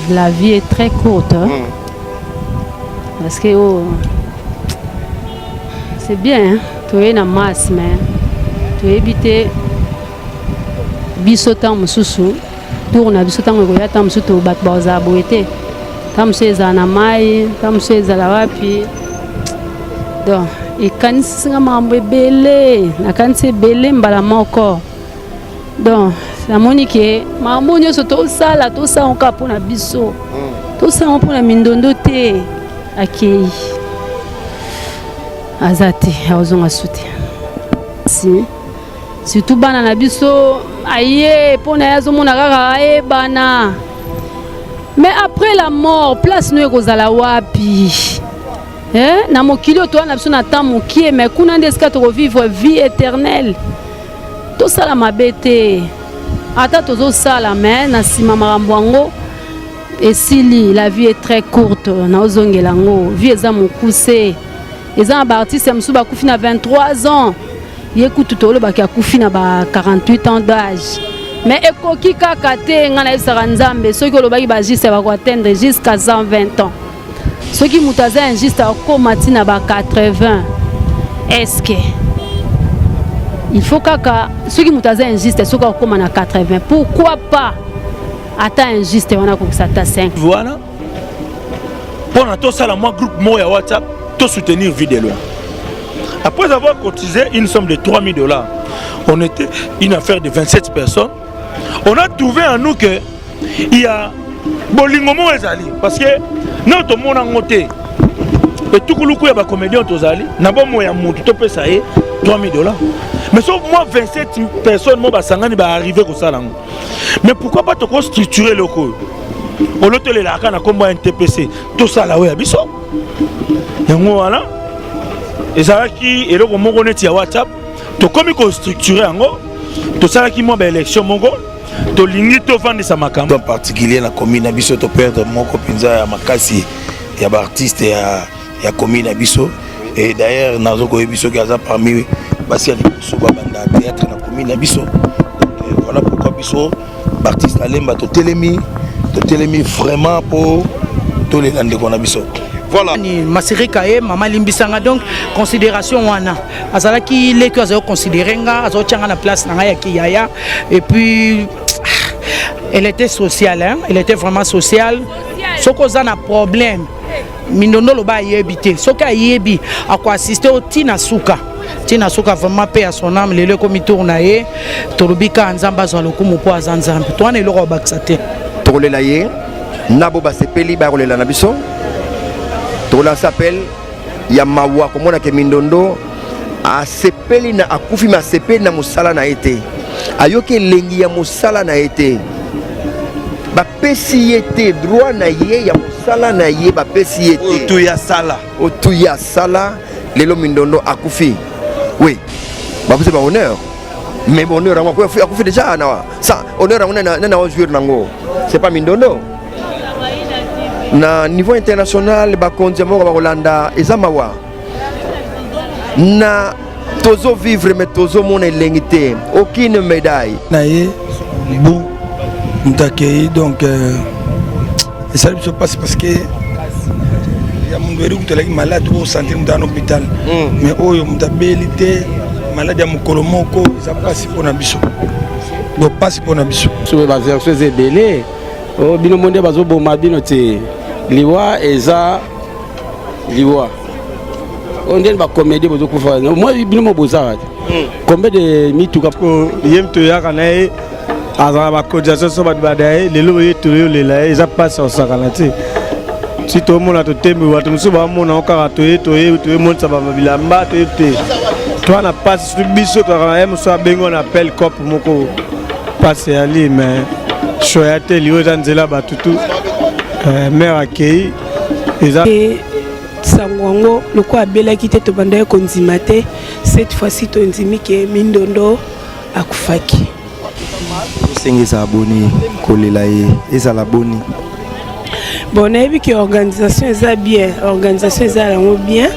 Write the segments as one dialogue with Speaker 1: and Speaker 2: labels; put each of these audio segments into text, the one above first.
Speaker 1: La vie est très courte. Hein? Parce que oh, c'est bien, hein? Toye na masse, mais toyebi te biso ntango mosusu tour na biso ntango ekoya, ntango mosusu bato bazala boye te, ntango mosusu ezala na mai, ntango mosusu ezala wapi. Donc ekanisinga makambo ebele, nakanisi ebele mbala moko. Donc namoni ke makambo nyonso tosala, tosala kaka mpona biso, tosala mpona Mindondo te. Akei, aza te, akozonga su te. Si surtout bana na biso, aye mpona ye azomona kaka ayebana, mais après la mort, place no ekozala wapi, eh? Na mokili oyo toza na biso na temps mokie, mais kuna nde esika tokovivre vie éternelle. Tosala mabe te, ata tozosala, mais na nsima makambo yango esili. La vie est très courte, naozongela yango, vie eza mokuse. Eza na baartiste mosusu bakufi na 23 ans, ye kutu tolobaki akufi na ba 48 ans d'âge, mais ekoki kaka te. Ngai nayebisaka Nzambe, soki olobaki bajuste bakoatteindre jusqu'à 120 ans, soki moto aza injuste akóma ntina ba 80, est-ce que il faut kaka soki moto aza injuste, soki akóma na 80, pourquoi pas ata injuste wana akokisa ata 5?
Speaker 2: Wana mpona tosala mwa groupe moko ya WhatsApp, tosoutenir Vie de Loin. Après avoir cotisé une somme de 3000 $, on était une affaire de 27 personnes. On a trouvé en nous que il y a bolingo moko ezali, parce que no tomona yango te. Etukuluku ya bacomédien tozali na bomoi ya motu, topesa ye 3000 $, mais so mwa 27 personnes mo basangani, baarrive kosala yango. Mais pourquoi pas tokostructure eloko oyo olo tolelaka na nkombo ya NTPC, tosala oyo ya biso? Yango wana ezalaki eloko moko neti ya WhatsApp. Tokomi kostructure yango, tosalaki mwa baélection moko, tolingi tovandisa makambo.
Speaker 3: En particulier na commune na biso, toperdre moko mpenza ya makasi ya baartiste ya commune na biso. Et d'ailleurs nazokoyebi soki aza parmi basi ya liboso babanda théâtre na commune na biso. Donc voilà pourquoi biso baartiste alemba totelemi, totelemi vraiment mpo tolela ndeko na biso.
Speaker 2: Voilà.
Speaker 4: Ni Masirika ye mama limbisanga. Donc considération wana azalaki leki oyo azali considéré nga, azotia nga na place na ngai ya kiyaya. Et puis elle était sociale, hein? Elle était vraiment sociale. Soki oza na problème, Mindondo loba ayebi te, soki ayebi akoassiste o ntina suka, ntina suka. Vraiment, mpe ya son âme. Lelo ekomi tour na ye, tolobi kaka Nzambe azwa lokumu mpo aza Nzambe. To wana eloko abakisa te.
Speaker 5: Tokolela ye na bo basepeli bakolela na biso. Tokolansa appel ya mawa komona ke Mindondo asepeli na akufi, me asepeli na mosala na ye te, ayoki elengi ya mosala na ye te, bapesi ye te droit na ye ya mosala na ye, bapesi ye te.
Speaker 2: Oyo ya sala.
Speaker 5: Oyo ye asala. Lelo Mindondo akufi, oui, bapesi bahonneur, mais honneur yango akufi déjà na ça, honneur yango nani aojouir nango? C'est pas Mindondo. Na niveau international, bakonzi ya moko bakolanda. Eza mawa na tozovivre, mais tozomona elengi te, aucune médaille.
Speaker 6: Na ye bu moto akei, donc esali biso mpasi, parce que ya mundu eri kutu alaki malade, osentir moto na hôpital, mais oyo moto abeli te, malade ya mokolo moko, eza mpasi mpona biso, donc mpasi mpona biso.
Speaker 7: So baversion eza ebele. O bino mo nde bazoboma bino te. Liwa eza liwa. Oyo ndeni bacomédie bozokufa, mo bino mo bozaka te. Combien de mituka?
Speaker 8: Ye moto oyaka na ye, azala bacotisation so bato bada ye. Lelo ye toyolela ye, eza mpasi ya kosakana te. Si tomona totembi, bato mosusu bamona o kaka toye toye toyemonisa bilamba toye te. Toa na mpasi, surtout biso tozalaka na ye mosusu abengi na appel cope moko, mpasi eyali, mais choya te. Liyo eza nzela bato tu mare akei eza.
Speaker 9: Sango yango lokola abelaki te, tobandaki kondima te. Cette fois-ci tondimi ke Mindondo akufaki.
Speaker 10: Osenga ezala boni? Kolela ye ezala boni?
Speaker 9: Bon, nayebi ke organisation eza bien, organisation eza yango bien.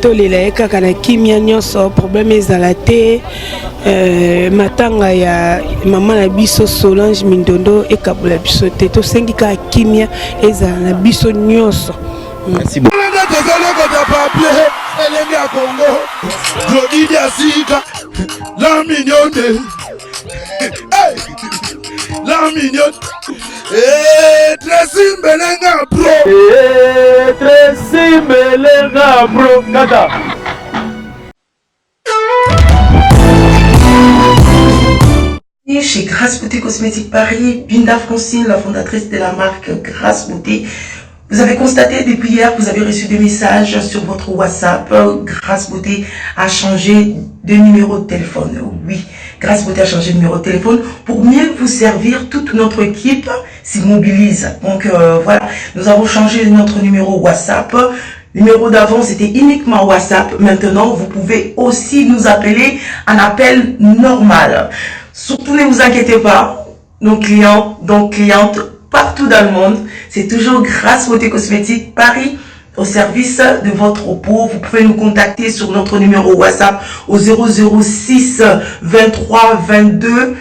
Speaker 9: Tolela ye kaka na kimia nyonso, problème ezala te. Euh, matanga ya mama na biso Solange Mindondo ekabola biso te. Tosengi kaka kimia ezala na biso nyonso.
Speaker 10: Merci beaucoup.
Speaker 11: Tozolokota papier elenge ya Congo Glodi ya sika la mignonne hey! la mignonne hey, Tracy Mbelenga bro
Speaker 8: hey, Tracy Mbelenga bro kaka
Speaker 12: Chez Grace Beauté Cosmétique Paris, Binda Francine, la fondatrice de la marque Grace Beauté. Vous avez constaté depuis hier, vous avez reçu des messages sur votre WhatsApp. Grace Beauté a changé de numéro de téléphone. Oui, Grace Beauté a changé de numéro de téléphone pour mieux vous servir. Toute notre équipe s'y mobilise. Donc euh, voilà, nous avons changé notre numéro WhatsApp. Numéro d'avant, c'était uniquement WhatsApp. Maintenant, vous pouvez aussi nous appeler un appel normal. Surtout, ne vous inquiétez pas, nos clients, donc clientes, partout dans le monde, c'est toujours grâce Beauté Cosmétique Paris au service de votre peau. Vous pouvez nous contacter sur notre numéro WhatsApp au 006 23 22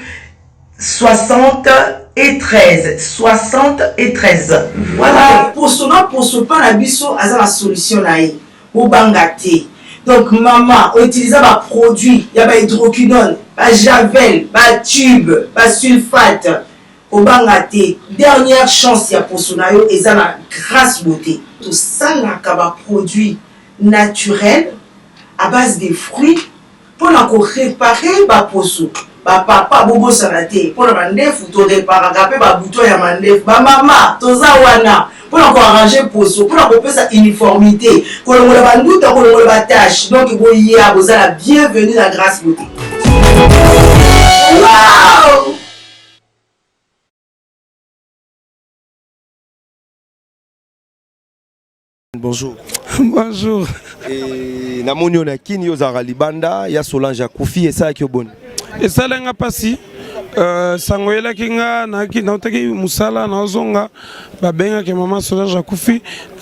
Speaker 12: 60 et 13. 60 et 13. Voilà.
Speaker 13: Poso na poso pa na biso aza na solution na ye. Bobanga te. Donc mama outiliza ba produit ya ba hydroquinone, ba javel, ba tube, ba sulfate. Kobanga te. Dernière chance ya poso na yo eza na Grace Beauté. Tosalaka ba produits naturels à base de fruits Pona ko reparer ba poso. Ba papa bobosana te pona mandefu to reparaka pe ba bouton ya mandefu. Ba mama toza wana pona ko arranger poso, pona kopesa uniformite, kolongola ba nduta, kolongola ba taches. Donc boya boza la bienvenue na Grace Beaute. Wow!
Speaker 10: Bonjour.
Speaker 6: Bonjour.
Speaker 10: Et namoni yo na kini yo ozalaka libanda ya Solange akufi esalaki yo boni?
Speaker 6: Esala nga pasi. Euh, sango eyelaki nga nautaki mosala naozonga babengaki mama Solange akufi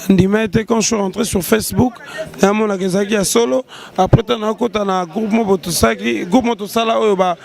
Speaker 6: nandima ete quand je suis rentré sur Facebook namonaka ezalaki ya solo après ntango nakota na groupe moko tosalaki groupe moko tosala oyo ba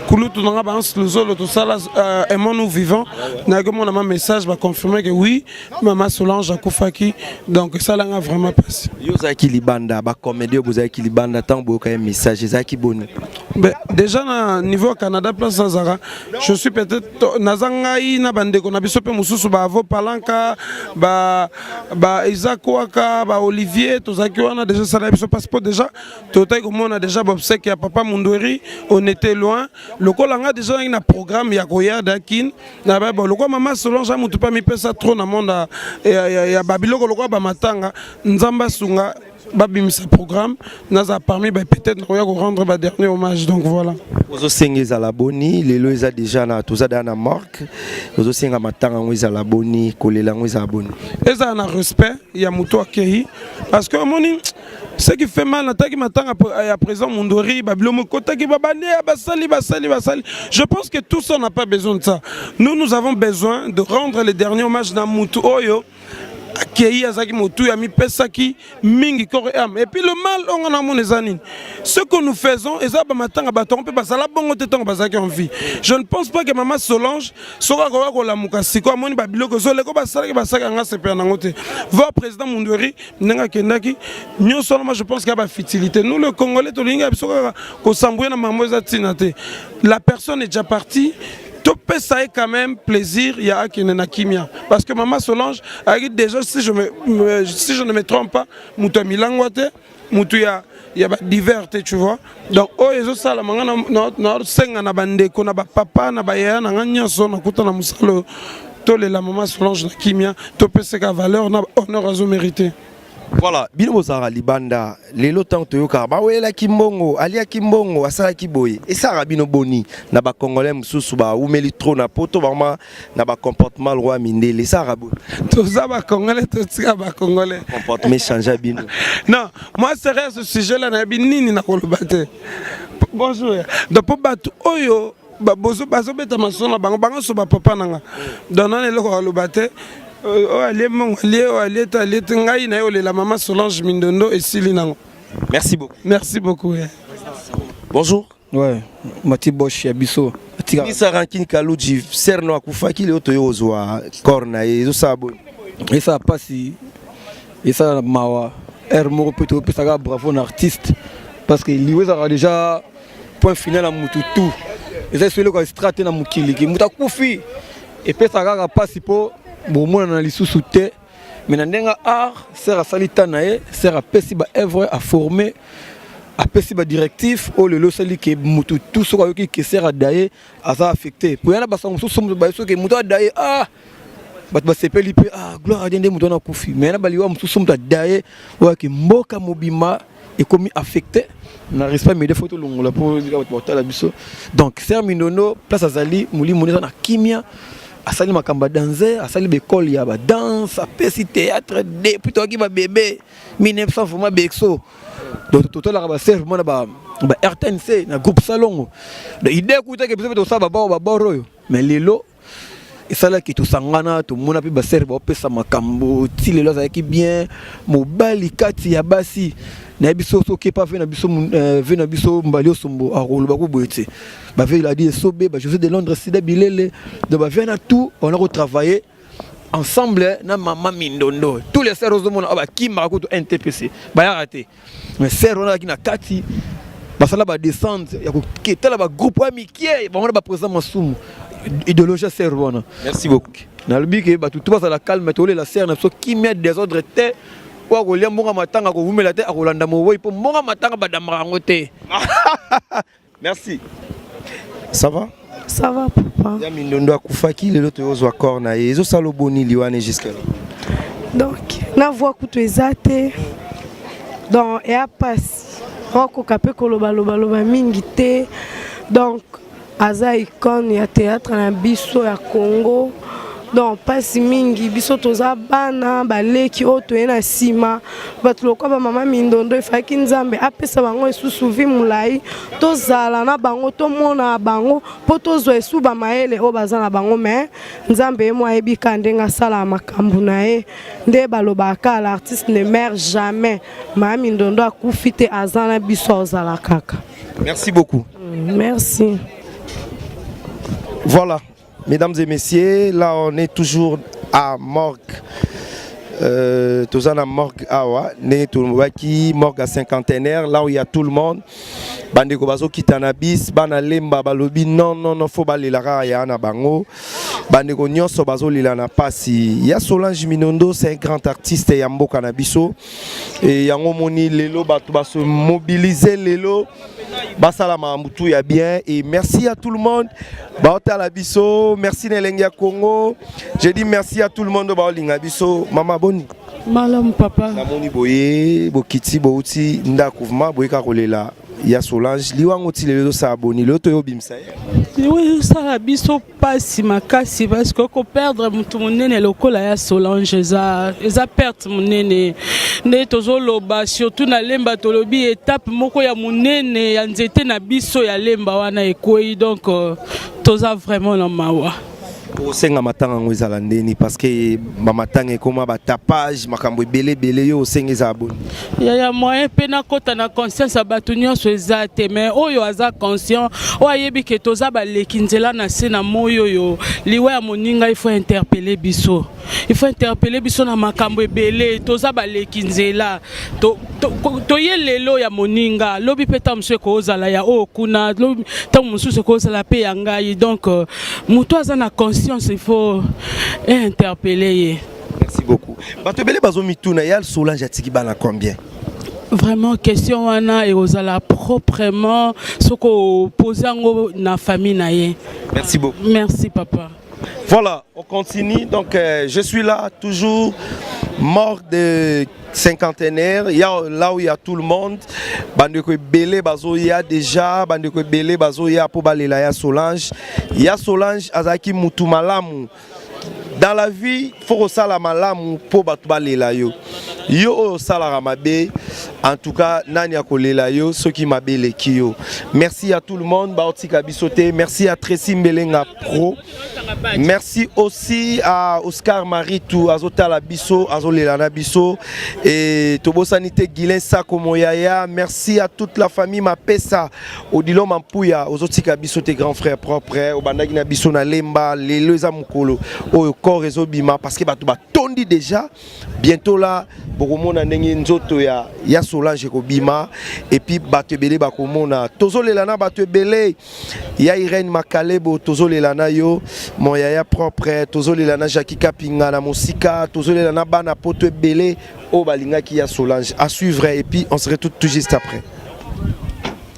Speaker 6: kulutu na nga ba Hans Luzolo tosala euh, aimons nous vivant nayaki komona ma message ba confirme que oui mama Solange akufaki donc esala nga vraiment pasi.
Speaker 10: Yo ozalaki libanda ba comédien bozalaki libanda ntango boyoka ye message ezalaki boni?
Speaker 6: Ben, déjà na niveau ya Canada place nazalaka je suis peut-être naza ngai na bandeko na biso mpe mosusu ba Avo Palanka ba ba Isaac Waka ba Olivier tozalaki wana déjà esala biso pasi mpo déjà totaki komona déjà bobsèque ya papa Mundweri on était loin lokola nga déjà naki na programme ya koya da kin na ba bon lokola mama Solange mutu mpe amipesa trop na monde ya, ya, ya babiloko lokola bamatanga nzambe asunga babimisa programme naza parmi ba peut-être nakoya ko rendre ba dernier hommage donc voilà
Speaker 10: ozosenga ezala boni lelo eza déjà na toza deja na morgue ozosenga matanga yango ezala boni kolela yango ezala boni
Speaker 6: ezala na respect ya moto akei parce que omoni ce qui fait mal nataki matanga ya président Mundori babilo mokotaki babandi ya basali basali basali je pense que tout ça on n'a pas besoin de ça nous nous avons besoin de rendre le dernier hommage na mutu oyo akei azalaki motuya amipesaki mingi corps et âme et puis le mal oyo nga namona eza nini ce que nous faisons eza bamatanga bato yango mpe bazala bongo te ntango bazalaki en vie je ne pense pas que mama Solange soki akoka kolamuka sikoyo amoni babiloko ezoleko basalaki basalaki yanga sepela nango te voir président Mundweri ndenge akendaki nyonso wana je pense qu'il y a ba futilité nous le congolais tolingi ya biso kaka kosambouye na mambo eza ntina te la personne est déjà partie topesa ye quand même plaisir ya akende na kimia parce que mama Solange ayaki déjà si je, me, si je ne me trompe pas moto ya milangwa te moto ya ya ba divers te tu vois donc oyo ezosalama nga nasenga na bandeko na bapapa na bayaya na nga nyonso nakuta na mosala oyo tolela mama Solange na kimia topeseka valeur na honneur azo mérite
Speaker 10: Voilà, bino bozalaka libanda lelo ntango toyokaka bawelelaki mbongo aliaki mbongo asalaki boye esalaka bino boni na bacongolais mosusu bawumeli trop na poto bakoma na bacomportement roi mindele esalaka boni
Speaker 6: toza bacongolais totika bacongolais
Speaker 10: comportement echange bino
Speaker 6: non moi sérieux ce sujet là nayebi nini nakoloba te bonjour donc mpo bato oyo bazobeta masolo na bango bango so bapapa na nga donc nana eloko kaloba te oyo alie mbongo alie oyo alie te alie te ngai na ye olela mama Solange Mindondo esili nango.
Speaker 10: Merci beaucoup.
Speaker 6: Merci beaucoup.
Speaker 10: Bonjour.
Speaker 6: Ouais, Mati Bosch ya biso.
Speaker 10: Nisa Rankin Kaluji, serno akufaki leo toyo ozwa corps na ye ezosala boni?
Speaker 6: Esala pasi, esala mawa. Heure moko mpe topesaka bravo na artiste parce que liwa ezalaka déjà point final ya mutu tout. Eza eso eloko ya extra te na mokili ke moto akufi epesaka kaka pasi mpo bomonana lisusu te. Mais na ndenge art, sœur asali temps na ye, sœur apesi ba œuvre, a former, apesi ba directif oyo lelo osali ke mutu tout soki ayoki ke sœur adaye aza affecté. Po yana basango mosusu moto baye soki moto adaye ah bato basepeli mpe ah gloire à Dieu nde moto wana akufi. Mais yana baliwa mosusu moto adaye oyo ke mboka mobimba ekomi affecté na respect mais faut tolongola mpo bato batala biso. Donc sœur Mindondo place azali molimo eza na kimia, asali makambo ya danse, asali baekole ya badanse, apesi théâtre depuis toyaki babebe 1900 vraiment bexo. Donc totalaka basere vraiment na ba RTNC na groupe Salongo. Donc idée ekutaki biso mpe tosala babao babor oyo, mais lelo esalaki tosangana tomona mpe basere baopesa makambo ti lelo azalaki bien mobali kati ya basi. Nayebi so soki epa ve na biso ve na biso Mbali Osombo akoloba ko boye te, bave Ladi Esobe, ba José de Londres, Sida Bilele, donc bave na tout on a retravaillé ensemble na mama Mindondo. Tous les sœurs ozomona bakimaka kutu NTPC bayaka te, mais sœur wana azalaki na kati, basala badescente ya koketala bagroupe oyo mikie bango na baprésident Masumu, idéologie ya sœur wana.
Speaker 10: Merci beaucoup.
Speaker 6: Nalobi ke bato tu bazala calme, tolela sœur na biso kimia, désordre te. Oyo akolia mbongo matanga akovumela te, akolanda mowei mpo mbongo matanga badamaka yango te.
Speaker 10: Merci. Ça va?
Speaker 9: Ça va papa.
Speaker 10: Ya Mindondo akufaki lelo toyozwa corps na ye, ezosala oboni liwane jusque là?
Speaker 9: Donc na voix kutu eza te, donc eya pasi, okoka mpe kolobalobaloba mingi te. Donc aza icône ya théâtre na biso ya Congo, donc mpasi mingi. Biso toza bana baleki oyo toye na nsima, bato lokwa bamama Mindondo, efalaki Nzambe apesa bango esusu vie molai, tozala na bango, tomona bango mpo tozwa esu bamayele oyo baza na bango. Mais Nzambe ye mo ayebi ka ndenge asalaka makambo na ye. Nde balobaka l'artiste ne meurt jamais. Mama Mindondo akufi te, aza na biso, azala kaka.
Speaker 10: Merci beaucoup.
Speaker 9: Merci.
Speaker 10: Voilà, mesdames et messieurs, là on est toujours à morgue. Toza na morgue awa, ndenge tolobaki, morgue à Cinquantenaire, là où il y a tout le monde. Bandeko bazokita na bis, bana Lemba balobi non non non, faut balela kaka ya na bango. Bandeko nyonso bazolela na pasi. Ya Solange Minondo, c'est un grand artiste ya mboka na biso. Et yango moni lelo bato baso mobiliser lelo basala makambo tout ya bien. Et merci à tout le monde baotala biso, merci na Elengi ya Congo. Je dis merci à tout le monde baolinga biso. Mama, boni?
Speaker 14: Malamu papa.
Speaker 10: Namoni boye bokiti, bouti ndako, vraiment boyeka kolela ya Solange. Liwango ti lelo ezosala boni lelo toyobimisa ye?
Speaker 14: Liwa ezosala biso mpasi makasi parce que koperdre motu monene lokola ya Solange eza perte monene. Nde tozoloba surtout na Lemba, tolobi étape moko ya monene ya nzete na biso ya Lemba wana ekwei, donc toza vraiment na mawa.
Speaker 10: Osenga matanga yango ezala ndeni? Parce que bamatanga ekóma batapage, makambo ebele ebele. Yo osenga ezala boni?
Speaker 14: Yaya, moyen mpe nakɔta na conscience ya bato nyonso eza te, mais oyo aza conscient, oyo ayebi ke toza baleki nzela na se na moi oyo, liwa ya moninga il faut interpeller biso, il faut interpeller biso na makambo ebele. Toza baleki nzela, toye lelo ya moninga, lobi mpe ntango mosusu ekozala ya oyo kuna, ntango mosusu ekozala mpe ya ngai. Donc moto aza na conscience, il faut interpeller ye.
Speaker 10: Merci beaucoup. Bato ebele bazomituna: ya Solange atiki bana combien?
Speaker 14: Vraiment, question wana ekozala proprement soki opose yango na famille na ye.
Speaker 10: Merci beaucoup.
Speaker 14: Merci papa.
Speaker 10: Voilà, on continue. Donc, je suis là, toujours morgue de Cinquantenaire. Il y a là où il y a tout le monde. Bandeko ebele bazoya déjà, bandeko ebele bazoya pour balela ya Solange. Ya Solange azaki mutu malamu. Dans la vie, faut kosala malamu po bato balela yo. Yo oyo osalaka mabe, en tout cas nani akolela yo soki mabe eleki yo. Merci à tout le monde, baotika biso te. Merci à Tracy Mbelenga Pro. Merci aussi à Oscar Maritou, azotala biso, azolela na biso et tobosani te Guilain Sako Moyaya. Merci à toute la famille Mapesa, Odilon Mampuya, ozotika biso te grand frère propre, obandaki na biso na Lemba, lelo eza mokolo oyo corps ezobima parce que bato batondi déjà. Bientôt là bokomona ndenge nzoto ya ya Solange ekobima et puis bato ebele bakomona. Tozolela na bato ebele ya Irène Makalebo, tozolela na yo mon yaya propre, tozolela na Jackie Kapinga na mosika, tozolela na bana poto ebele oyo balingaki ya Solange. À suivre et puis on se retrouve tout juste après.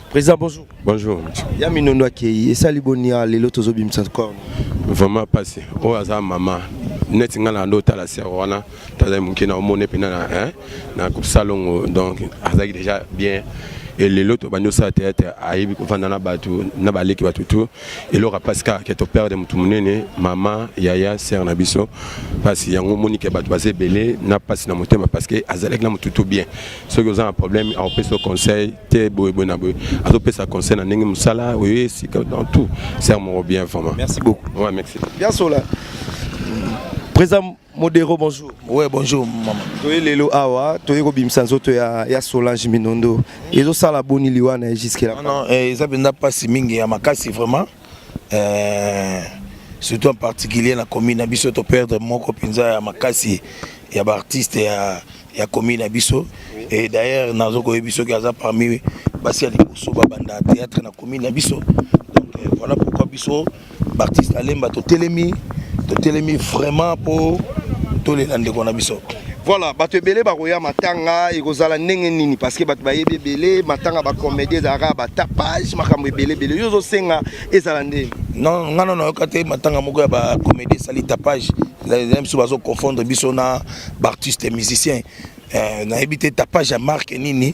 Speaker 10: Président, bonjour.
Speaker 15: Bonjour.
Speaker 10: Ya Minondo akei, esali boni ya lelo tozobimisa corps?
Speaker 15: Vraiment pasi. Oyo aza mama. Neti nga na ndo tala sœur wana, tazali moke na omone pena na hein, na groupe Salongo, donc azalaki déjà bien. Et lelo tobandi osala théâtre, ayebi kovanda na bato, na baleki bato tout. Eloko ya pasi kaka ke toperdre motu monene, mama, yaya, sœur na biso. Pasi yango omoni ke bato baza ebele na pasi na motema parce que azalaki na motu tout bien. Soki oza na problème, akopesa yo conseil te boye boye na boye, azopesa conseil na ndenge mosala oyo esika dans tout. Sœur moko bien vraiment.
Speaker 10: Merci beaucoup.
Speaker 15: Ouais, merci.
Speaker 10: Bien Sola. Président Modero, bonjour.
Speaker 3: Ouais, bonjour maman.
Speaker 10: Toye lelo awa, toye kobimisa nzoto ya, ya Solange Minondo. Ezosala boni liwa na ye jusque là?
Speaker 3: Non, non, eh, eza mpenza mpasi mingi ya makasi vraiment. Surtout en particulier na commune na biso toperdre moko mpenza ya makasi ya baartiste ya, ya commune na biso. Et d'ailleurs nazo koyebi soki aza parmi basi ya liboso babanda théâtre na commune na biso. Donc voilà pourquoi biso baartiste alemba totelemi, totelemi vraiment po tolela ndeko na biso.
Speaker 10: Voilà, bato ebele bakoya matanga ekozala ndenge nini? Parce que bato bayebi ebele matanga bacomédie ezalaka batapage, makambo ebele ebele. Yo ozosenga ezala ndenge?
Speaker 3: Non, nga nano nayoka te matanga moko ya bacomédie esali tapage. Biso bazoconfondre biso na baartiste musicien. Nayebi te tapage ya marque nini.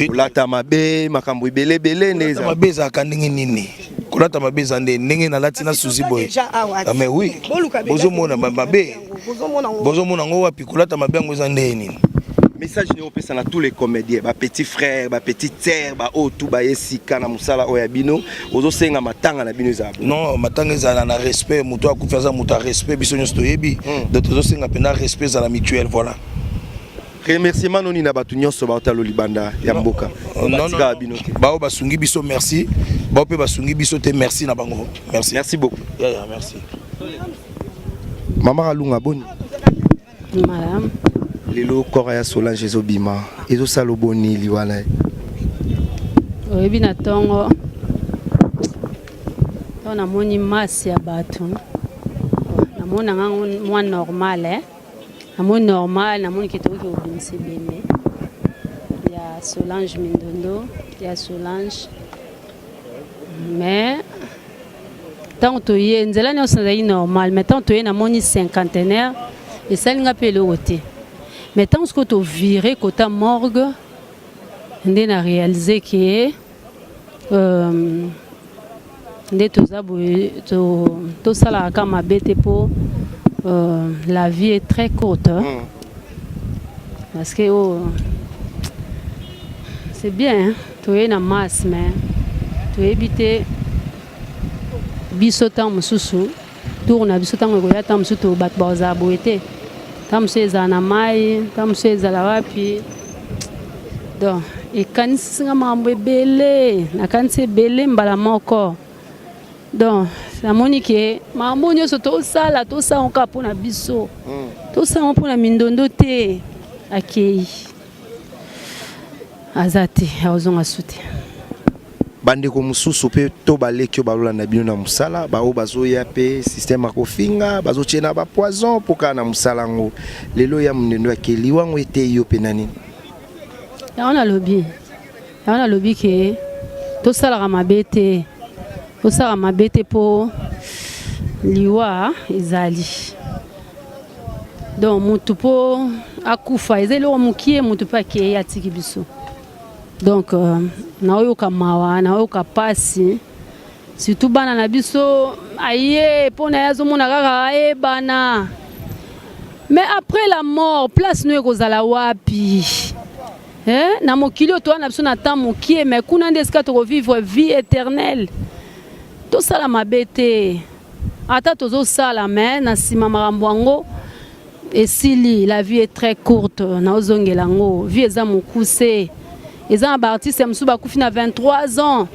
Speaker 10: Kolata mabe, makambo ebele ebele nde
Speaker 3: ezala. Mabe ezalaka ndenge nini? Kolata mabe eza nde ndenge nalati na suzi boye. Ah, mais oui, bozomona mabe, bozomona yango wapi? Kolata mabe yango eza ndenge nini?
Speaker 10: Message nini opesa na tous les comédiens, ba petits frères, ba petites sœurs, ba oyo tu baye sika na mosala oyo ya bino, ozosenga matanga na bino ezala
Speaker 3: boye? Non, matanga ezala na respect. Moto akufi aza moto ya respect, biso nyonso toyebi. Donc tozosenga mpenza respect ezala mutuel, voilà.
Speaker 10: Remerciement noni na bato nyonso baotalo libanda ya mboka?
Speaker 3: Non, non,
Speaker 10: batikaka bino te.
Speaker 3: Bao basungi biso, merci. Bao mpe basungi biso te, merci na bango, merci.
Speaker 10: Merci beaucoup.
Speaker 3: Yeah, yeah, merci.
Speaker 10: Mama Kalunga, boni?
Speaker 1: Madame.
Speaker 10: Lelo corps ya Solange ezobima, ezosala oboni liwa na ye?
Speaker 1: Oyebi, na ntongo to namoni masse ya bato, namoni nanga mwa normal, eh? Namoni normal, namoni ke tokoki kobimisa ebembe ya Solange Mindondo, ya Solange. Mais ntango toye, nzela nyonso ezalaki normal, mais ntango toye, namoni cinquantenaire, esali nga mpe eloko te. Mais ntango sikoyo tovire kota morgue nde na réalise ke nde toza boye, tosalaka ka mabe te mpo la vie est très courte, hein? Parce que oh, c'est bien, hein? Toye na masse, mais toyebi te biso ntango mosusu tour na biso ntango ekoya. Ntango mosusu bato bakozala boye te, ntango mosusu ezala na mai, ntango mosusu ezala wapi. Donc ekanisinga makambo ebele, nakanisi ebele mbala moko. Donc namoni ke makambo nyonso tosala, tosala kaka mpona biso, tosala mpona Mindondo te. Akei, aza te, akozonga su te.
Speaker 10: Bandeko mosusu mpe to baleki oyo balolanda bino na mosala, baoyo bazoya mpe système ya kofinga, bazotie na bapoison mpo kaka na mosala yango. Lelo ya Mondendo akeli wango, eteyi yo mpe na nini?
Speaker 1: Yango nalobi, yango nalobi ke tosalaka mabe te, tosalaka mabe te mpo liwa ezali. Donc motu mpo akufa eza eloko mokie, motu mpe akei atiki biso. Donc naoyoka mawa, naoyoka pasi, surtout bana na biso. Aye mpo na ye azomona kaka ayebana. Mais après la mort, place no ekozala wapi? Eh, na mokili oyo toza na biso na temps mokie, mais kuna nde esika tokovivre vie éternelle. Tosala mabe te, ata tozosala, mais na nsima makambo yango esili. La vie est très courte, naozongela yango, vie eza mokuse. Eza na baartiste mosusu bakufi na 23 ans,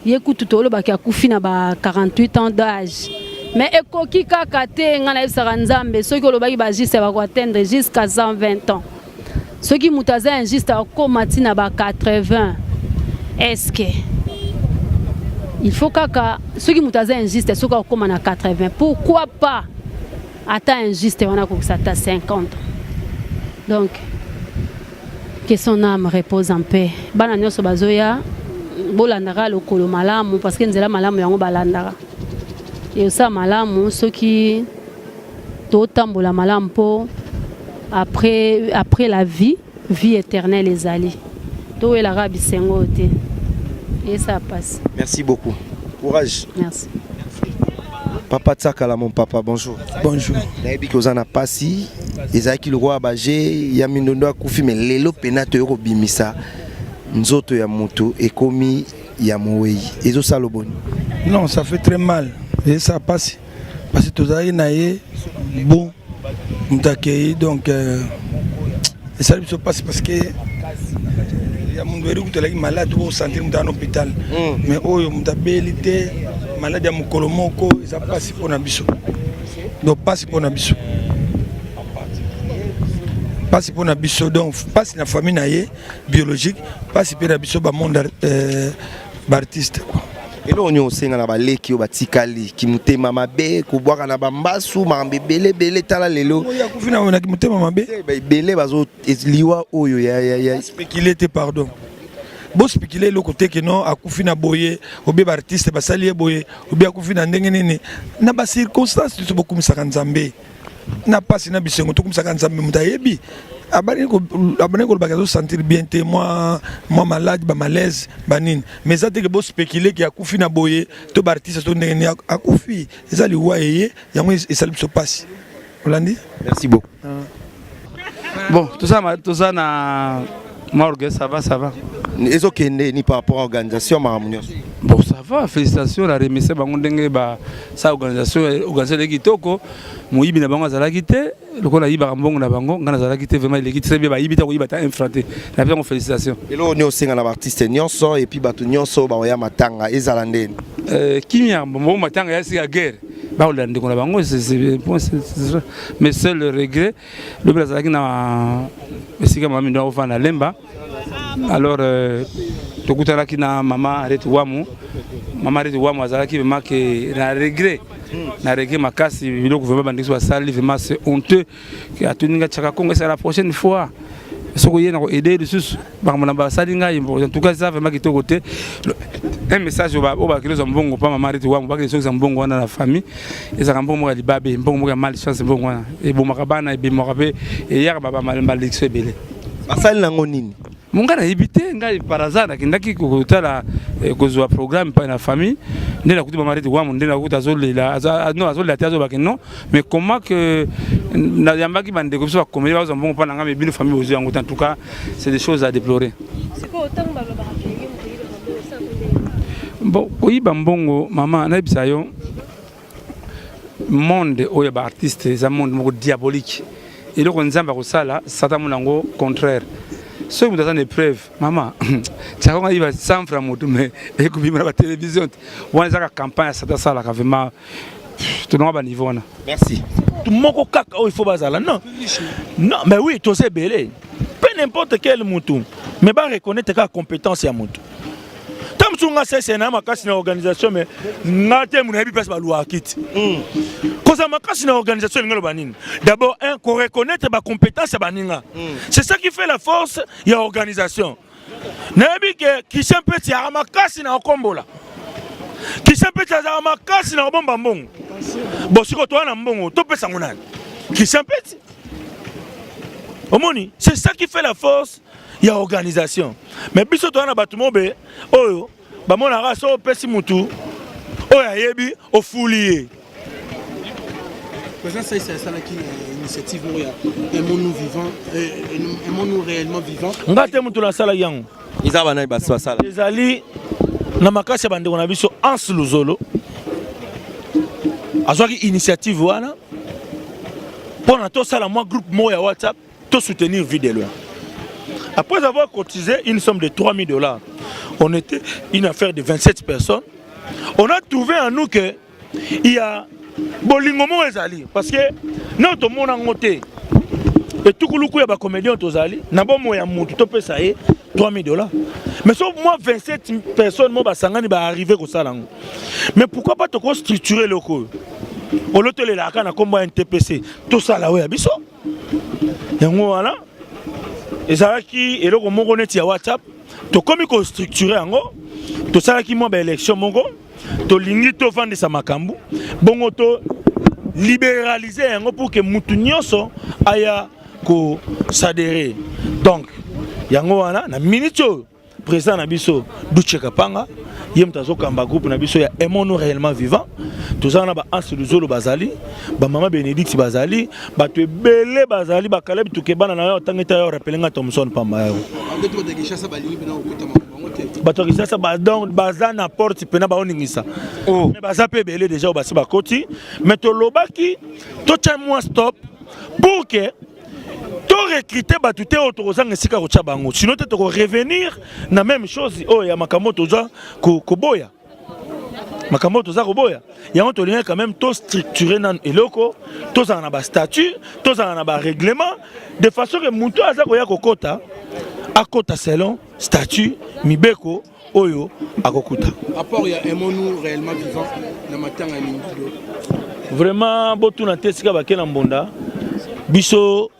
Speaker 1: ye kutu tolobaki akufi na ba 48 ans d'âge, mais ekoki kaka te. Ngai nayebisaka Nzambe, soki olobaki bajuste bakoatteindre jusqu'à 120 ans, soki moto aza injuste akóma ntina ba 80, est-ce que il faut kaka soki moto aza injuste, soki akóma na 80, pourquoi pas ata injuste wana akokisa ata 50 ans? Donc que son âme repose en paix. Bana nyonso bazoya, bolandaka lokolo malamu, parce que nzela malamu yango balandaka, esala malamu soki totambola malamu, mpo après la vie, vie éternelle ezali. Towelaka bisengo te, esala pasi.
Speaker 10: Merci beaucoup, courage.
Speaker 1: Merci.
Speaker 10: Papa Tsakala, mon papa, bonjour.
Speaker 6: Bonjour.
Speaker 10: Nayebi ke oza na pasi, ezalaki lokola baje ya mindondo akufi, mais lelo pena toyei kobimisa nzoto ya moto ekomi ya mowei, ezosala oboni?
Speaker 6: Non, ça fait très mal et ça passe parce que tozalaki na ye bon, moto akei, donc esali biso mpasi parce que ya mundu eri kutu alaki malade, osentir moto aza na hôpital, mais oyo moto abeli te, malade ya mokolo moko, eza mpasi mpona biso. Donc mpasi mpona biso, mpasi mpona biso, donc mpasi na famille na ye biologique, mpasi mpe na biso bamonde baartiste quoi.
Speaker 10: Eloko nini osenga na baleki oyo batikali kimotema mabe, kobwaka na bambasu, makambo ebele ebele? Tala lelo.
Speaker 6: Akufi na motema mabe.
Speaker 10: Ebele bazo liwa oyo ya
Speaker 6: Spéculer te, pardon, bospéculer eloko te ke non, akufi na boye, obie baartiste basali ye boye, obie akufi na ndenge nini, na bacirconstance nyonso. Bokumisaka Nzambe na mpasi na bisengo, tokumisaka Nzambe. Moto ayebi abandaki kolobaka azosentir bien te, mwa malade, bamalaise, banini, mais eza te ke bospéculer ke akufi na boye to baartiste to ndenge nini akufi. Eza liwa eye, yango esali biso mpasi, olandi.
Speaker 10: Merci beaucoup.
Speaker 7: Bon, toza na morgue, ça va, ça va.
Speaker 10: Ezokende ni par rapport à organisation, makambo nyonso?
Speaker 7: Bon, ça va, félicitations na remercier bango ndenge basala organisation. Organisation eleki kitoko, moyibi na bango azalaki te lokola ayibaka mbongo na bango. Ngai nazalaki te, vraiment eleki très bien, bayibi te, koyiba ta un franc te. Na bango félicitation.
Speaker 10: Eloko nini osenga na baartiste nyonso et puis bato nyonso baoya matanga, ezala ndeni?
Speaker 7: Kimia bongo, matanga ya sika guerre, bakolela ndeko na bango. Mais seul le regret, lobi nazalaki na esika mama Mindo akofanda na Lemba, alors tokutanaki na mama Arete Wamu. Mama Arete Wamu azalaki vraiment ke na regret, na regret makasi. Biloko vraiment bandeko basali, vraiment c'est honteux. Atuni nga: "Tiaka Kongo, esala la prochaine fois soki oye na koaider lisusu makambo na basali ngai." En tout cas eza vraiment kitoko te. Un message oyo bakeli ozwa mbongo pa mama Arete Wamu, bakeli sokisa mbongo wana na famille, ezalaka mbongo moko ya libabe, mbongo moko ya malchance. Mbongo wana ebomaka bana, ebemaka mpe eyaka bamalédiction ebele.
Speaker 10: Basali nango nini?
Speaker 7: Mo ngai nayebi te. Ngai par hasard nakendaki kotala, kozwa programme mpa na famille, nde nakuti mama Rete Wamu, nde nakuti azolela. Non, azolela te, azobake non, mais comment que nayambaki bandeko biso bacomédie, bazwa mbongo mpa na ngai, mais bino famille bozwi yango te? En tout cas, c'est des choses à déplorer. Bon, koyiba mbongo, mama, nayebisa yo, monde oyo ya baartiste eza monde moko diabolique. Eloko Nzambe akosala, Satan mona yango contraire. Soki moto aza na épreuve, mama, tiaka ayiba 100 franc moto, mais ekobima na batélévision te. Wana ezaka campagne ya Satan asalaka. Vraiment tolonga baniveau wana.
Speaker 10: Merci.
Speaker 2: Moko kaka oyo il faut bazala, non non, mais oui, toza ebele mpe n'importe quel mutu, mais bareconnaître kaka compétence ya mutu. Ta mosusu nga sese na makasi na organisation, mais nga te mu nayebi place baluwaka kiti. Kozala makasi na organisation elingi loba nini? D'abord un, koreconnaître bacompétence ya baninga, c'est ça qui fait la force ya organisation. Nayebi ke Christian Mpeti azalaka makasi na kokombola, Christian Mpeti azalaka makasi na kobomba mbongo. Bon, sikoyo toza na mbongo, topesa yango nani? Christian Mpeti. Omoni, c'est ça qui fait la force ya organisation. Mais biso toza na bato mobe oyo bamonaka so opesi mutu oyo ayebi, ofuli ye.
Speaker 16: Président Saïsa asalaki initiative moko ya aimons-nous vivants, euh, aimons-nous réellement vivants.
Speaker 2: Nga te moto nasalaki yango.
Speaker 10: Eza banani basi basala?
Speaker 2: Ezali na makasi ya bandeko na biso Hans Luzolo azwaki initiative wana mpo na tosala mwa groupe moko ya WhatsApp to soutenir Vie de loin. Après avoir cotisé une somme de 3000 dollars, on était une affaire de 27 personnes. On a trouvé en nous que il y a bolingo moko ezali parce que nano tomona yango te etukuluku ya bacomédien tozali na bomoi ya motu topesa ye 3000 dollars mais so mwa 27 personnes mo basangani baarrive kosala yango mais pourquoi pas tokostructure eloko oyo olo tolelaka na nkombo ya ntpc tosala oyo ya biso yango wana ezalaki eloko moko neti ya whatsapp tokomi kostructure yango tosalaki mwa baélection moko tolingi tovandisa makambo bongo to libéraliser yango pour que mutu nyonso aya kosadere donc yango wana na minute oyo président na biso Duche Kapanga ye moto azokamba groupe na biso ya aimons-nous réellement vivant toza na ba Anse Luzolo bazali ba mama Bénédicte bazali bato ebele bazali bakaleb tukebana na yo ntango ete yo rappele nga Thomson pamba yo bato ya Kinshasa donc baza na porte mpena baoningisa oh. mais baza mpe ebele déjà oyo basi bakoti mais tolobaki totya mwa stop pour que to recruter bato te oyo tokozanga esika kotya bango sinon te toko revenir na même chose oyo ya makambo toza koboya makambo oyo toza koboya yango tolingaki quand même tostructure nanu eloko tozala na bastatut tozala na barèglement de façon ke moto aza koya kokota akota selon statut mibeko oyo akokuta.
Speaker 16: Apport ya aimons-nous réellement vivant na matanga ya Mingido.
Speaker 2: Vraiment botuna te esika bake na mbonda biso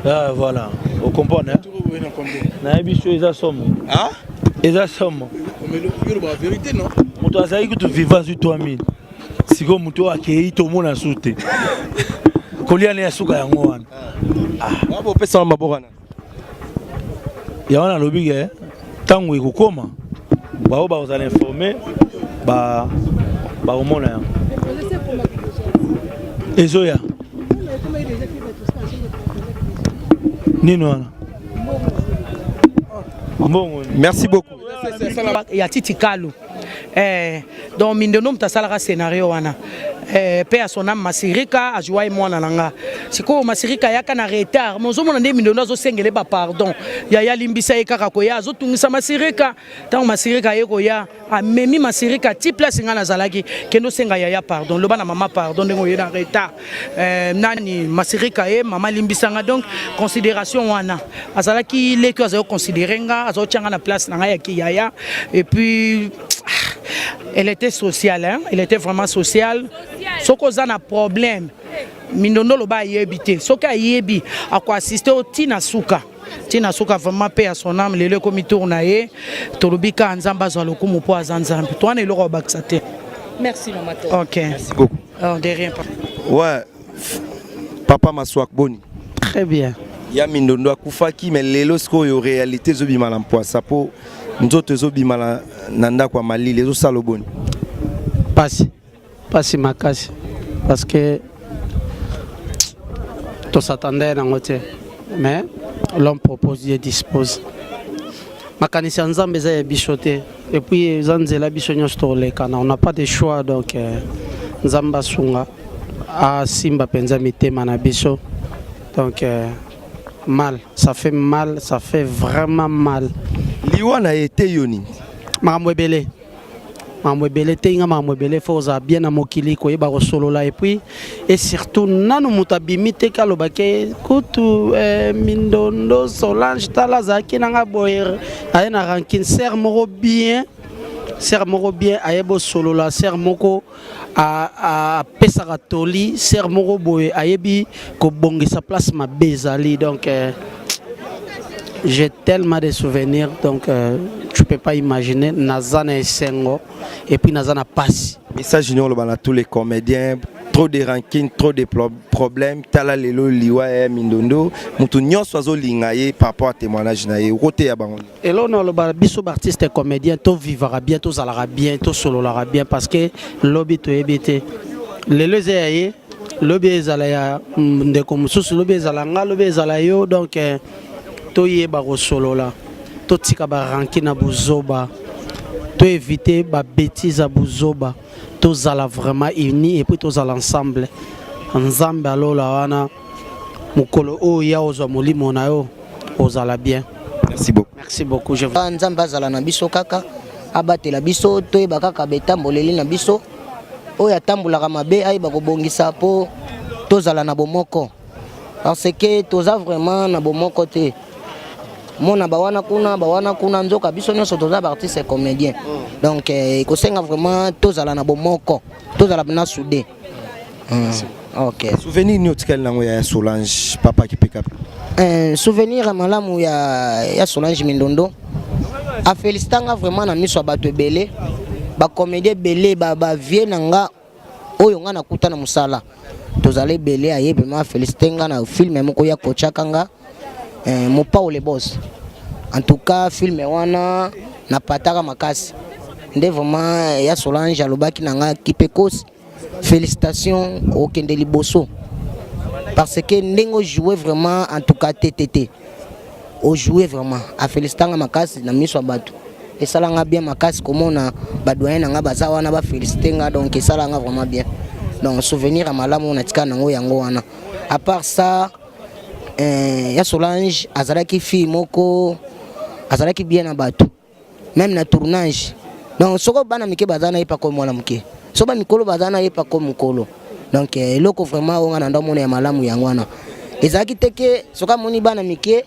Speaker 2: ah, voilà ocomprendre nayebi biso eza somo ah? eza somo moto azalaki kutu vivant azwi 3000 sikoyo moto oyo akei tomona su te kolia ne ya suka yango wana
Speaker 10: ah. bopesama maboko wana
Speaker 2: yango nalobi ke ntango ekokoma baoyo bakozala informe bakomona yango ezoya nini wana mbongo
Speaker 10: merci beaucoup
Speaker 4: ya titi kalu eh, donc mindondo moto asalaka scénario wana eh, pe ya son âme masirika azwa ye mwana na nga sikoyo masirika ayaka na retard mais ozomona nde mindondo azosengele ba pardon yaya alimbisa ye kaka koya azotungisa masirika ntango masirika aye koya amemi masirika ti place nga nazalaki kende osenga yaya pardon loba na mama pardon ndenge oye na retard eh, nani masirika ye mama alimbisa nga donc considération wana azalaki leki oyo azali considéré nga azotia nga na place na ngai ya kiyaya et puis elle était sociale hein? elle était vraiment sociale soki oza na problème mindondo loba ayebi te soki ayebi akoassiste yo ntina suka ntina suka vraiment mpe ya son âme lelo ekomi tour na ye tolobi kaka nzambe azwa lokumu mpo aza nzambe to wana eloko abakisa te
Speaker 17: merci mama
Speaker 4: ok
Speaker 10: merci beaucoup
Speaker 4: oh, de rien
Speaker 10: ouais papa maswak boni
Speaker 18: très bien
Speaker 10: ya mindondo akufaki mais lelo sikoyo réalité ezobima na mpwasa mpo nzoto ezobima na, na ndako ya malili ezosala oboni
Speaker 18: pasi pasi makasi parce que tosatandai nango te mais l'homme propose Dieu dispose makanisi ya nzambe eza ya biso te et puis eza nzela biso nyonso tolekana on n'a pas de choix donc euh, nzambe asunga asimba mpenza mitema na biso donc euh, mal ça fait mal ça fait vraiment mal
Speaker 10: liwa na ye te yo nini
Speaker 18: makambo ebele makambo ebele te nga makambo ebele fo ozala bien na mokili koyeba kosolola epuis et surtout nanu moto abimi te kaloba ke kutu eh, mindondo solange tala azalaki na nga boye aye na rancune sere moko bien sere moko bien ayebi osolola sere moko apesaka toli sere moko boye ayebi kobongisa place mabe ezali donc eh, j'ai tellement de souvenirs donc euh, tu peux pas imaginer naza na esengo et puis naza na pasi
Speaker 10: message junior oloba na tous les comédiens trop de rancune trop de problèmes tala lelo liwa ya mindondo moto nyonso azolinga ye par rapport à témoignage na ye okoteya bango
Speaker 18: eloko na oloba biso baartiste comédien tovivaka bien tozalaka bien tosololaka bien parce que lobi toyebi te lelo eza ya ye Lobi ezala ya ndeko mosusu, lobi ezala nga, lobi ezala yo. Donc eh, toyeba kosolola, totika ba rancune na buzoba, to éviter ba bêtises ya buzoba, tozala vraiment unis et puis tozala ensemble. Nzambe alola wana mokolo oyo ya ozwa molimo na yo ozala bien.
Speaker 5: Merci beaucoup.
Speaker 18: Merci beaucoup. Je vous...
Speaker 17: Ah, Nzambe azala na biso kaka abatela biso toyeba kaka betamboleli na biso oyo atambolaka mabe ayeba kobongisa mpo tozala na bomoko parce que toza vraiment na bomoko te mona bawana kuna bawana kuna nzoka biso nyonso toza baartiste comédien donc eh, ekosenga vraiment tozala na bomoko tozala na soude mm. ok
Speaker 10: Souvenir nini otikali nango ya Solange papa kipeka?
Speaker 17: Eh, souvenir ya malamu ya, ya Solange Mindondo afélicita nga vraiment na miso ya bato ebele bacomédien ebele bavie na nga oyo nga nakuta na mosala tozala ebele aye vraiment afélicité nga na film moko ya kotiaka nga eh, mopao le boss en tout cas film wana napataka makasi nde vraiment ya Solange alobaki na nga kipekos félicitations okende liboso parce que ndenge ojoue vraiment en tout cas ttt ojoue vraiment afélicita nga makasi na miso ya bato esala nga bien makasi komona badoyen na nga baza wana bafélicité nga donc esala nga vraiment bien donc souvenir ya malamu oyo natika nango yango wana à part ça eh, ya Solange azalaki fille moko azalaki bien na bato même na tournage donc soko bana mike baza na ye pako mwana moke so bamikolo baza na ye pako mokolo donc eh, eloko vraiment oyo nga na ndo mona ya malamu yango wana ezalaki te ke soki amoni bana mike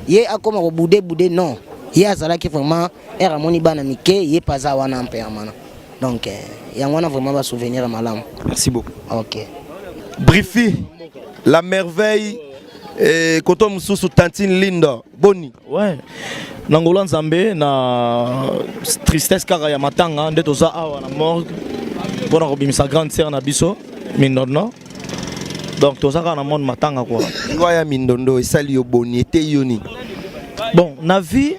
Speaker 17: ye akoma kobude bude non ye azalaki vraiment ere amoni bana mike ye mpe aza wana en permanent donc eh, yango wana vraiment basouvenir ya malamu.
Speaker 10: Merci beaucoup.
Speaker 17: Ok.
Speaker 10: Brifi, la merveille, eh, koto mosusu tantine Linda, boni.
Speaker 19: Ouais. Na ngolo Nzambe na tristesse kaka ya matanga nde toza awa na morgue mpona kobimisa grande sœur na biso Mindondo. Donc toza kaka na monde matanga quoi.
Speaker 10: Liwa ya Mindondo esali yo boni eteyi yo nini?
Speaker 19: Bon, na vie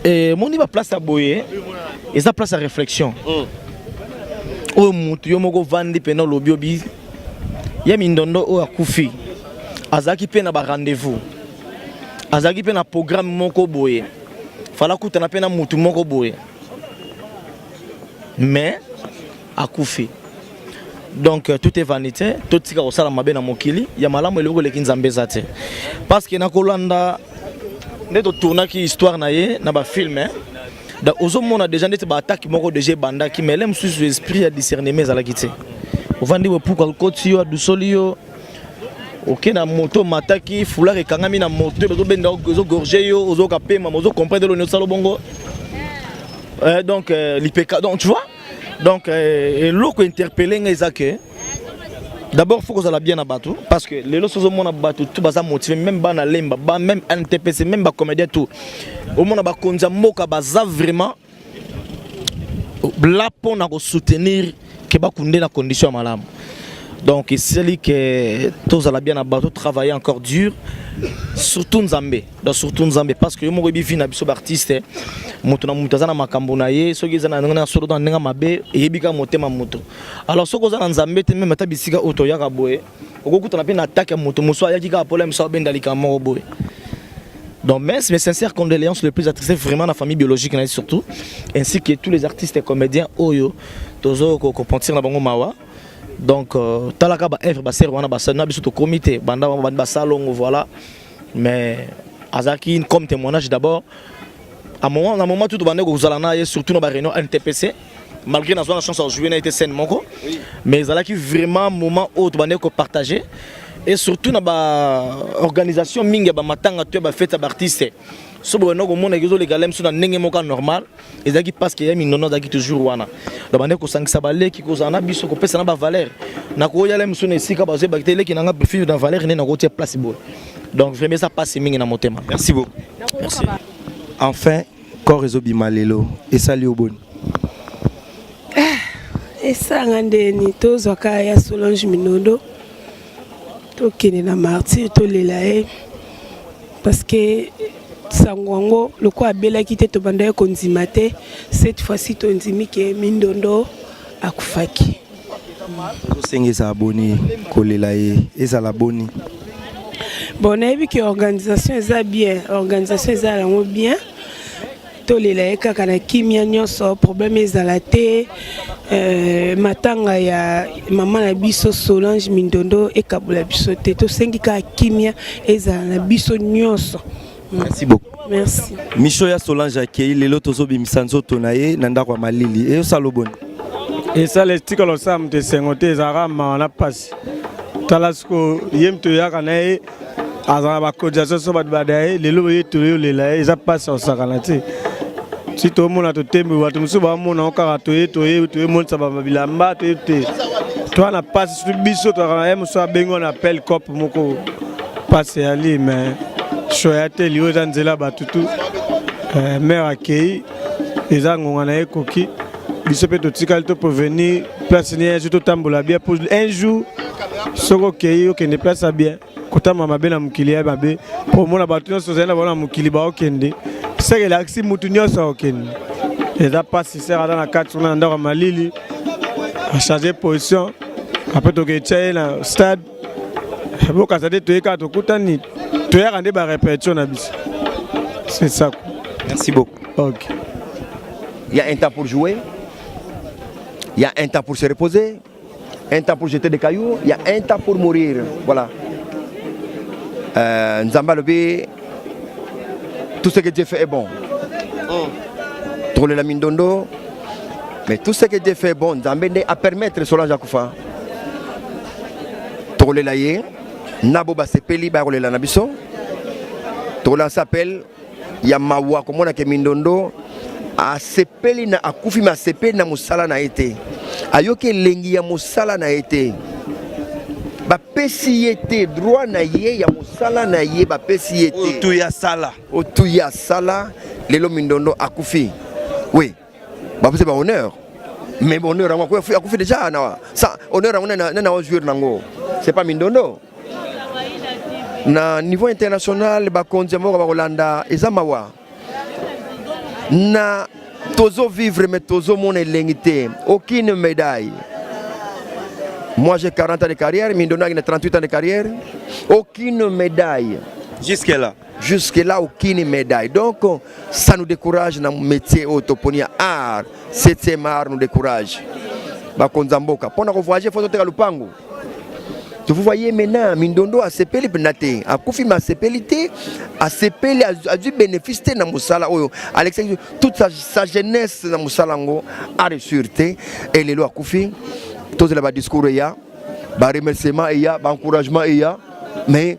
Speaker 19: eh, moni ba place ya boye eza place ya réflexion. Oyo mutu yo moko vandi pena olobi obi ya Mindondo oyo akufi azalaki mpe na ba rendez-vous azalaki mpe na programme moko boye fala kutana mpe na mutu moko boye mais akufi donc euh, tout est vanité totika kosala mabe na mokili ya malamu eloko eleki nzambe eza te parce que nakolanda nde totournaki histoire na ye na bafilme donc ozomona déjà ndeti baattaque moko déjà ebandaki mais le mosusu esprit ya discernement ezalaki te ovandi bopuka okoti yo adusoli yo oke na moto omataki foulard ekangami na moto ezobenda ezogorge yo ozoyoka pema ozo comprendre eloni osala bongo euh, donc euh, lipeka donc tu vois donc euh, eloko interpelle nga eza que d'abord faut kozala bien na bato parce que lelo soki ozomona bato tout baza motive même bana lemba ba même ntpc même bacomédien tout omona bakonzi ya mboka baza vraiment là mpona kosoutenir ke bakunde na condition ya malamu donc esali ke tozala bien na bato travailler encore dur surtout nzambe donc surtout nzambe parce que yo moko oyebi vie na biso baartiste moto na moto aza na makambo na ye soki eza na ndenge na solo to na ndenge mabe eyebi kaka motema moto alors soki oza na nzambe te meme ata bisika oyo toyaka boye okokutana mpe na attaque ya moto mosusu ayaki kaka problème so abenda likambo moko boye. Donc mes, mes sincères condoléances le plus attristé vraiment la famille biologique na ye surtout ainsi que tous les artistes et comédiens oyo tozo ko kopentir na bango mawa. Donc euh, talaka ba œuvre ba sœur wana ba na biso tokomi te banda ba ba salongo voilà mais azalaki comme témoignage d'abord à moment na moment tout bande kozala na ye surtout na ba réunion NTPC malgré nazwa na chance ya jouer na ye te scène moko mais ezalaki vraiment moment oyo tobandaki kopartage et surtout na baorganisation mingi ya bamatanga to ya bafete ya baartiste so bobanda komona ezoleka le mosusu na ndenge moko ya normal ezalaki parce que ya Mindondo azalaki toujours wana donc bandeki kosangisa baleki kozala na biso kopesa na bavaleur nakoya le mosusu na esika bazoyebaki te eleki na nga fille na valeur nde nakotia place boye donc vraiment eza pasi mingi na motema.
Speaker 10: Merci beaucoup.
Speaker 19: Merci.
Speaker 10: Enfin corps ezobima lelo esali yo boni?
Speaker 9: Esanga ndeni tozwaka ya Solange Mindondo tokende na martyr tolela ye parce que sango yango lokola abelaki te tobandaki kondima te cette fois-ci tondimi ke Mindondo akufaki.
Speaker 10: Tozosenga ezala boni kolela ye ezala boni.
Speaker 9: Bon nayebi ke organisation eza bien, organisation eza yango bien. Tolela ye kaka na kimia nyonso, problème ezala te. Euh, matanga ya mama na biso Solange Mindondo ekabola biso te. Tosengi kaka kimia ezala na biso nyonso.
Speaker 10: Merci beaucoup.
Speaker 9: Merci.
Speaker 10: Micho ya Solange akei lelo tozobimisa nzoto na ye na ndako ya malili. Eyosala boni?
Speaker 8: Esala etikala osala moto esengo te, ezalaka mawa na mpasi. Tala sikoyo ye moto oyaka na ye azala bacotisation so bato bada ye lelo ye toyolela ye eza mpasi ya kosakana te. Si tomona totembi bato mosusu bamona ngo kaka toye toye toyemonisa bilamba toye te toa na mpasi surtout biso tozalaka na ye mosusu abengi na appel cop moko mpasi eyali mais choya te liyo eza nzela bato tu eh, mare akei eza ngonga na ye ekoki biso mpe totikali to prévenir place ni un jour totambola bien pour un jour soki okei okende place ya bien kotamba mabe na mokili ya mabe mpo omona bato nyonso ozali na bango na mokili baokende seke elakisi motu nyonso akokende eza mpasi sere aza na kati kuna na ndako ya malili achange position apres toketya ye na stade bokasa te toye kaka tokutani toyaka nde barepetition na biso c'est ça
Speaker 10: merci beaucoup
Speaker 8: ok
Speaker 5: il y a un temps pour jouer il y a un temps pour se reposer un temps pour jeter des cailloux il y a un temps pour mourir voilà euh, Nzamba alobi tout ce que Dieu fait est bon mm. tokolela mindondo mais tout ce que Dieu fait est bon Nzambe nde a permettre Solange akufa tokolela ye na bo basepeli baya kolela na biso tokolansa appel ya mawa komona ke mindondo asepeli na akufi me asepeli na mosala na ye te ayoki elengi ya mosala na ye te bapesi ye te droit na ye ya mosala na ye bapesi ye te
Speaker 10: oyo ya sala
Speaker 5: oyo ya sala lelo mindondo akufi oui bapesi ba honneur mais honneur yango akufi déjà na ça honneur yango nani aojouir nango c'est pas mindondo na niveau international bakonzi ya mboka bakolanda eza mawa na tozo vivre mais tozomona elengi te aucune médaille moi j'ai 40 ans de carrière mindondo na 38 ans de carrière aucune médaille
Speaker 10: jusque là
Speaker 5: jusque là aucune médaille donc ça nous décourage na métier oyo toponi ya art septième art nous décourage bakonzi ya mboka mpo na kovoyage fo toteka lupango vous voyez maintenant mindondo asepeli mpenza te akufi me asepeli te asepeli azwi bénéfice te na mosala oyo alexaki toute sa, sa jeunesse na mosala yango aresur te e lelo akufi tozela badiscours eya baremerciement eya baencouragement eya mais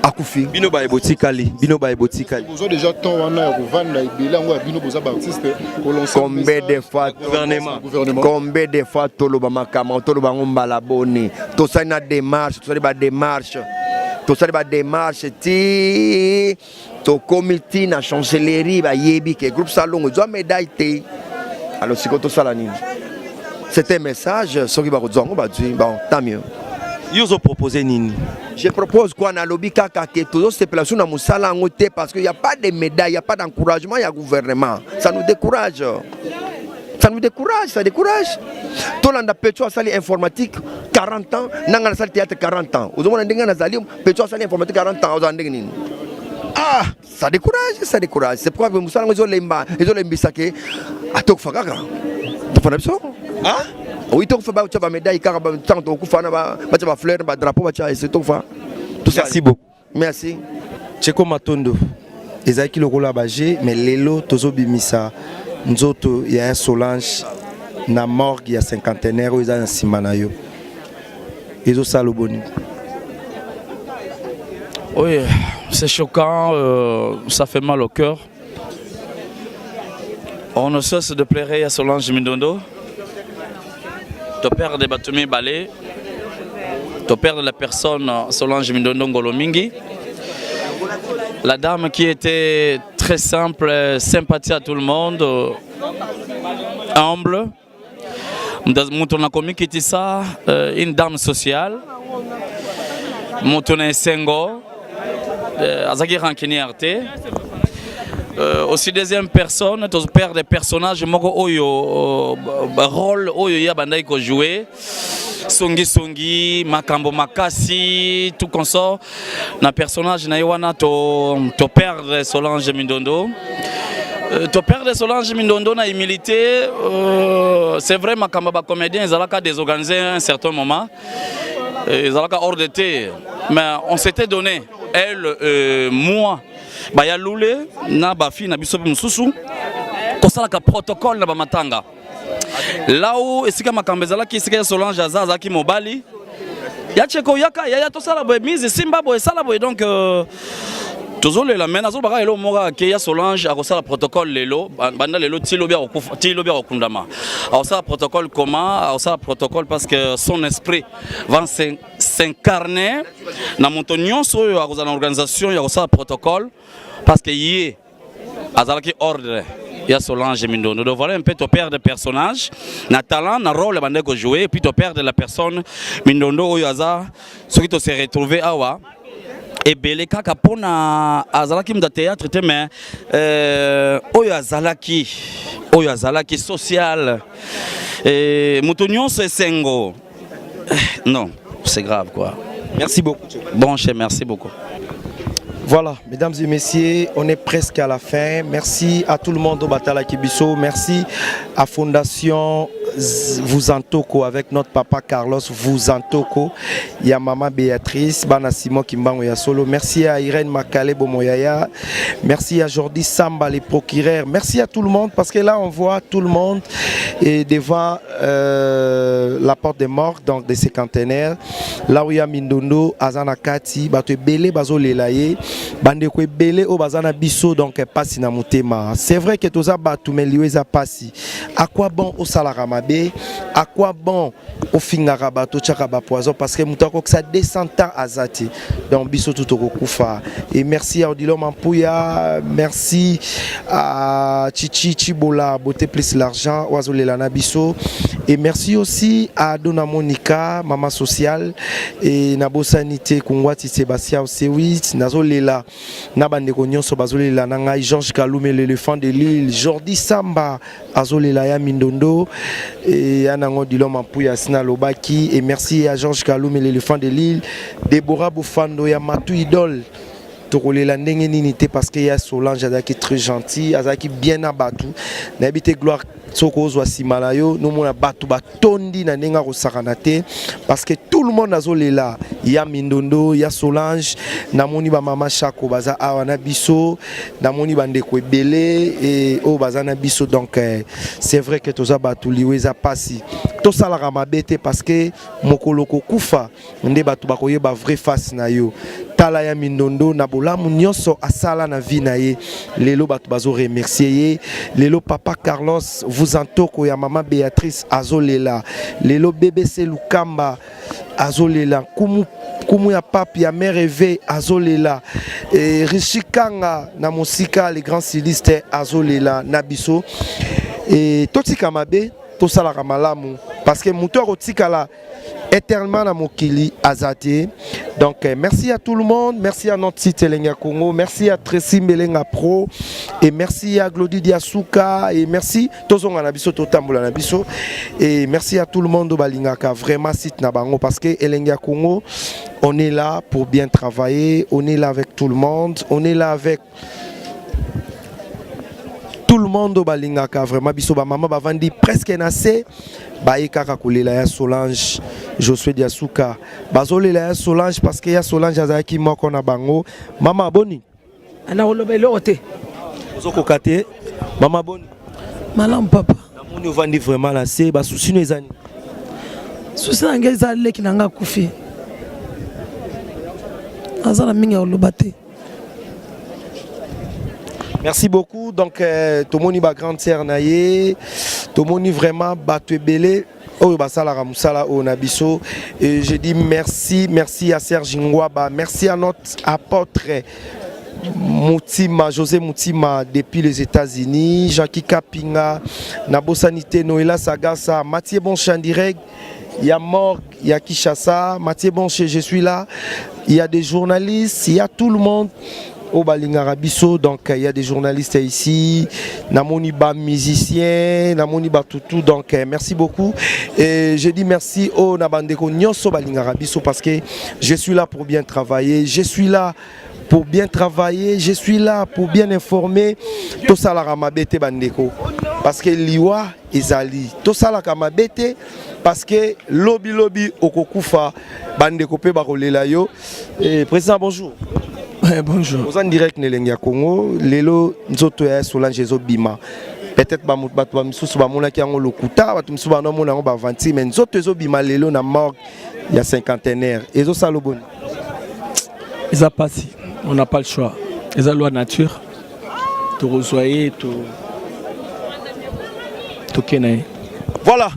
Speaker 5: akufi
Speaker 10: bino baye botikali bino baye botikali
Speaker 20: bozwa déjà temps wana ya kovanda ebele yango ya bino boza baartiste kolancer
Speaker 5: combien de fois
Speaker 10: gouvernement
Speaker 5: combien de fois toloba makambo toloba yango mbala boni tosali na démarche tosali badémarche tosali badémarche ti tokomi ti na chancellerie bayebi ke groupe salongo ezwa médaille te alors sikoyo tosala nini c'est un message soki bakozwa yango bazwi bon tant mieux
Speaker 10: yo ozopropose nini
Speaker 5: je propose quoi nalobi kaka ke tozosepela so na mosala yango te parce que y a pas de médaille y a pas d'encouragement ya gouvernement ça nous décourage ça nous décourage ça décourage tolanda petro asali informatique 40 ans nanga nasali théâtre 40 ans ozomona ndenge nazali petro asali informatique 40 ans ozala ndenge nini ah ça décourage ça décourage c'est pourquoi mosala yango ezolemba ezolembisa ke atokufa kaka tofa na biso ah oui tokufa batya bamédaille kaka ntango tokokufa wana batya bafleur badrapeau batya ese tokufa
Speaker 10: merci beaucoup
Speaker 5: merci
Speaker 10: Cheko Matondo ezalaki lokola baje mais lelo tozobimisa nzoto ya Solange na morgue ya cinquantenaire oyo eza na nsima na yo ezosala oboni
Speaker 21: Oui, c'est choquant, euh, ça fait mal au cœur. On ne cesse de pleurer à Solange Mindondo. To perdre bato mibale, to perdre la personne Solange Mindondo Ngolo Mingi. La dame qui était très simple, sympathie à tout le monde, humble. Moto na komikitisa, une dame sociale. Moto na esengo, azalaki rancunière te. Euh, aussi deuxième personne to perdre personnage moko oyo euh, rôle oyo ya bandaki ko jouer songi songi makambo makasi tout consort na personnage na ye wana to, to perdre Solange Mindondo euh, to perdre Solange Mindondo na humilité euh, c'est vrai makambo ba comédien ezalaka désorganisé à un certain moment euh, ezalaka hors de te mais on s'était donné elle euh, moi baya lule na bafi na biso mpe mosusu kosalaka protocole na bamatanga là où esika makambo ezalaki esika ya Solange aza azalaki mobali ya cheko yaka yaya tosala boye mise simba boye sala boye donc euh, tozolela me nazolobaka eloko moko ake ya Solange akosala protocole lelo banda lelo ti lobi akokufa ti lobi akokundama akosala protocole comment akosala protocole parce que son esprit va s'incarner na moto nyonso oyo akozala na organisation ya kosala protocole parce que ye azalaki ordre ya Solange Mindondo. Donc voilà un peu to perdre personnage, na talent, na rôle bandeko ko jouer et puis to perdre la personne Mindondo oyo aza soki to se retrouver awa ebele kaka mpona azalaki moto ya théâtre te mais euh, oyo azalaki oyo azalaki social eh, moto nyonso esengo eh, non c'est grave quoi
Speaker 10: merci beaucoup
Speaker 21: bon chef merci beaucoup
Speaker 10: Voilà, mesdames et messieurs, on est presque à la fin. Merci à tout le monde au Batala Kibiso. Merci à Fondation Vuzantoko avec notre papa Carlos Vuzantoko. Il y a maman Béatrice, Bana Simon Kimbango Solo. Merci à Irène Makale Bomoyaya. Merci à Jordi Samba, les procureurs. Merci à tout le monde parce que là, on voit tout le monde et devant euh, la porte des morts, donc des cinquantenaires. Là où il y a Mindondo, Azana Kati, bato ebele bazolela ye, bandeko ebele oyo baza na biso donc pasi na motema. C'est vrai que toza bato mais liwa eza pasi. À quoi bon osalaka mabe? À quoi bon ofingaka bato otiaka ba poison parce que moto akokisa 200 ans aza te. Donc biso tout tokokufa. Et merci à Odilon Mampuya, merci à Chichi Chibola, beauté plus l'argent, oazolela na biso. Et merci aussi à Dona Monica, maman sociale, et nabosani te Kungwati Sébastien Osewit, nazolela na bandeko nyonso bazolela na ngai Georges Kalume l'éléphant de l'île, Jordi Samba azolela ya Mindondo et ya nango Dilon Mampuya Sina Lobaki et merci à Georges Kalume l'éléphant de l'île, Deborah Bofando ya Matou Idole tokolela ndenge nini te parce que ya Solange azalaki très gentil azalaki bien na bato nayebi te gloire soki ozwa nsima na yo nomona bato batondi na ndenge akosakana te parce que tout le monde azolela ya Mindondo ya Solange namoni bamama Chako baza awa na biso namoni bandeko ebele e oyo baza na biso donc eh, c'est vrai que toza bato liwa eza pasi tosalaka mabe te parce que mokolo kokufa nde bato bakoyeba vraie face na yo tala ya Mindondo na bolamu nyonso asala na vie na ye lelo bato bazo remercier ye lelo papa Carlos Vuzantoko ya mama Béatrice azolela lelo BBC Lukamba azolela kumu kumu ya pape ya mère Eve azolela e Richi Kanga na mosika le grand styliste azolela na biso e totika mabe tosalaka malamu parce que moto akotikala éternellement na mokili aza te donc eh, merci à tout le monde merci à notre site Elenga Congo merci à Tracy Mbelenga Pro et merci à Glody Diasuka et merci tozonga na biso totambola na biso et merci à tout le monde balingaka vraiment site na bango parce que Elenga Congo on est là pour bien travailler on est là avec tout le monde on est là avec tout le monde balingaka vraiment biso bamama bavandi presque na se baye kaka kolela ya Solange Josué Diasuka bazolela ya Solange parce que ya Solange azalaki moko na bango mama boni
Speaker 4: nakoloba eloko te
Speaker 10: ozokoka te mama boni
Speaker 4: malamu papa
Speaker 10: namoni ovandi vraiment na se basusi no eza nini
Speaker 4: susi na ngai eza leki na ngai akufi aza na mingi ya koloba te
Speaker 10: Merci beaucoup. Donc, euh, tomoni ba grande sœur na ye, tomoni vraiment bato ebele oyo basalaka mosala oyo na biso. Et je dis merci, merci à Serge Ngwaba, merci à notre apôtre Moutima, José Moutima depuis les États-Unis, Jackie Kapinga, Nabosanité, Noëlla Sagassa, Mathieu Bonchandireg, il y a Morgue, il y a Kinshasa, Mathieu Bonche, je suis là. Il y a des journalistes, il y a tout le monde. Oyo balingaka biso, donc il y a des journalistes ici, namoni ba musiciens, namoni batutu, donc merci beaucoup. Et je dis merci oyo na bandeko nyonso balingaka biso, parce que je suis là pour bien travailler, je suis là pour bien travailler, je suis là pour bien informer. Tosalaka mabe te, bandeko, parce que liwa ezali. Tosalaka mabe te, parce que lobi lobi okokufa, bandeko mpe bakolela yo. Et président, bonjour.
Speaker 6: Bonjour.
Speaker 10: Oza direct na Elengi ya Congo. Lelo nzoto ya Solange ezobima. Peut-être bato bamisusu bamonaki yango lokuta, bato misusu banomona yango bavanti, mais nzoto ezobima lelo na morgue ya Cinquantenaire. Ezosala oboni?
Speaker 11: Eza mpasi, on n'a pas le choix, eza loi nature. Tokozwa ye, toke na ye.
Speaker 10: Voilà.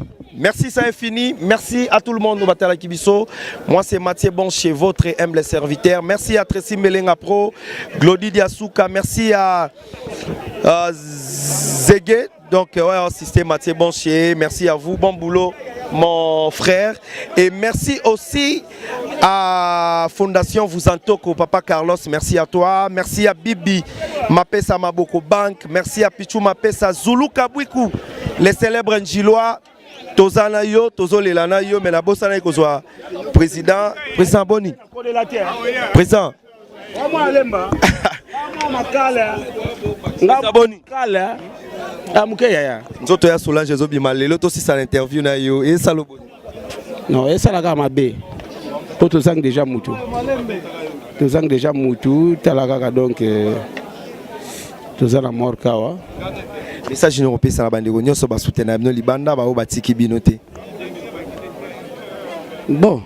Speaker 10: Merci, ça est fini. Merci à tout le monde. Batala Kibiso. Moi, c'est Mathieu Bon chez votre humble serviteur. Merci à Tracy Melenga Pro, Glody Diasuka. Merci à Zégué. Donc, ouais, assisté Mathieu Bonchier. Merci à vous. Bon boulot, mon frère. Et merci aussi à Fondation Vouzantoko, Papa Carlos. Merci à toi. Merci à Bibi Mapesa Maboko Bank. Merci à Pichou Mapesa Zulu Kabwiku, les célèbres Njilois. Toza na yo, tozolela na yo, mais nabosana kozwa président. Président, boni président?
Speaker 7: Nga
Speaker 10: boni?
Speaker 7: Kala amuke yaya.
Speaker 10: Nzoto ya Solange ezobima lelo, tosisala interview na yo. Esala boni?
Speaker 7: Non, esalaka mabe mpo tozangi déjà mutu, tozangi déjà mutu. Tala kaka, donc toza na morgue awa.
Speaker 10: Message nini okopesa na bandeko nyonso basoutenir bino libanda, baoyo batiki bino te?
Speaker 7: Bon,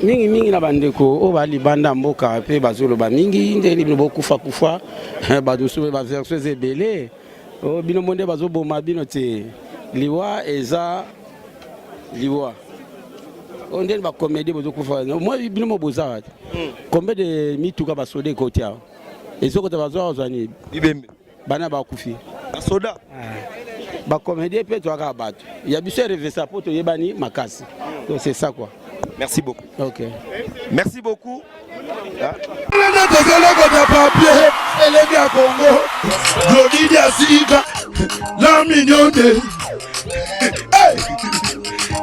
Speaker 7: mingimingi na bandeko oyo balibanda mboka mpe bazoloba mingi ndenge bino bokufakufa, bato mosusu mpe baversion eza ebele. Oyo bino mo nde bazoboma bino te. Liwa eza liwa. Oyo ndeni bacomédie bozokufa, moi bino mo boza te. Combien de mituka basoda ekoti awa, ezokota, bazwa kozwa nini?
Speaker 10: Bibembe.
Speaker 7: Bana bakufi.
Speaker 10: Basoda.
Speaker 7: Bacomédie mpe toyaka bato ya biso erevesa mpo toyebani makasi. Donc c'est ça quoi.
Speaker 10: Merci beaucoup.
Speaker 7: Ok.
Speaker 10: Merci beaucoup.
Speaker 22: Tozelekota papier Elengi ya Congo, Glodi Diasika, la mignonne. Hey!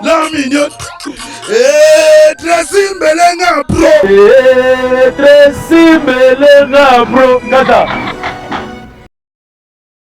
Speaker 22: La mignonne. Eh, Tracy Mbelenga Pro.
Speaker 2: Eh, Tracy Mbelenga Pro. Kaka.